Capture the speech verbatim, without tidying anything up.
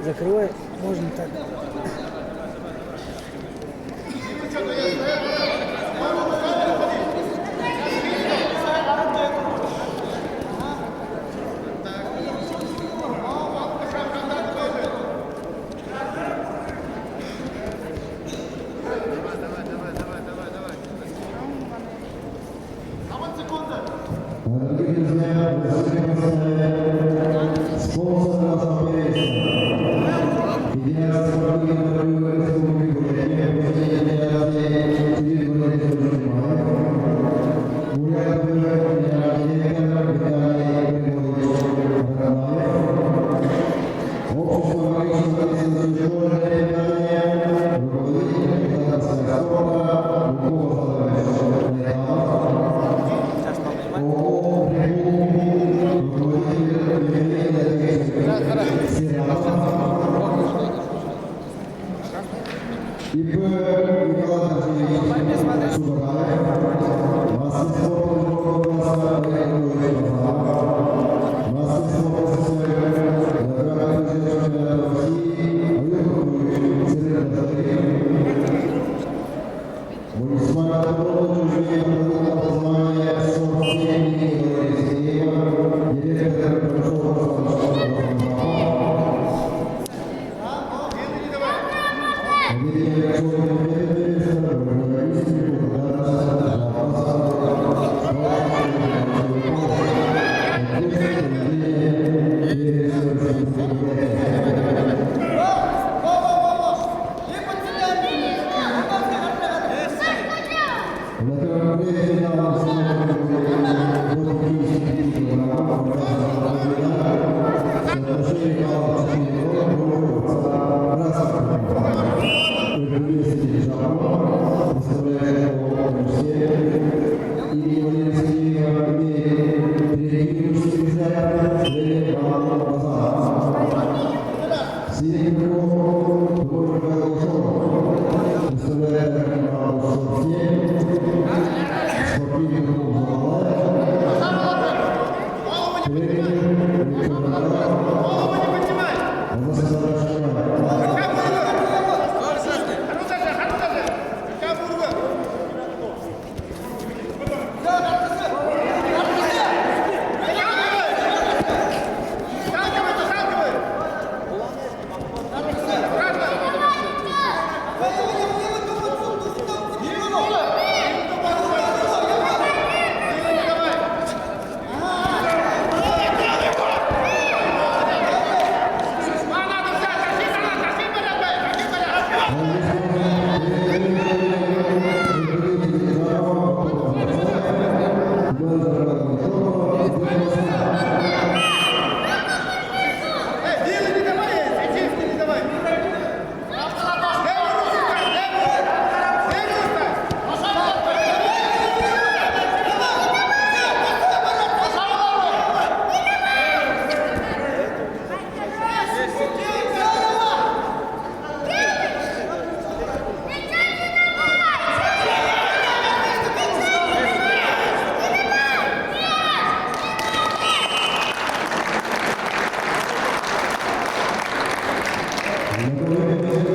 Закрывай, можно так. Дорогие друзья, разрешите представить спонсора нашего первенства. Федерация спортивной борьбы Республики Бурятия, президент Федерации Тимур Владимирович Тимаев, Бурятия, генеральный директор Виталий Григорьевич Ратнаев, общество логического тестирования, руководитель капитан спорта Лукова Владимирович Райтанов, ООО «Прикул», руководитель Михаил Владимирович Сиратов, ИП Николай Алексеевич Субараев, мастер спорта международного класса Олег Анатольевич Базаров, мастер спорта СССР, многократный призер чемпионата России Аюр Анатольевич Серендашеев, муниципальное спортивное учреждение по правилам образования сорок семь имени Валерия Сергеева, директор Борисов Александр Романов. Синий круг, Тимур Михайлович Ушаков, представляет команду сорок семь, спортивный клуб «Золотая». Тренер Виктор Николаев.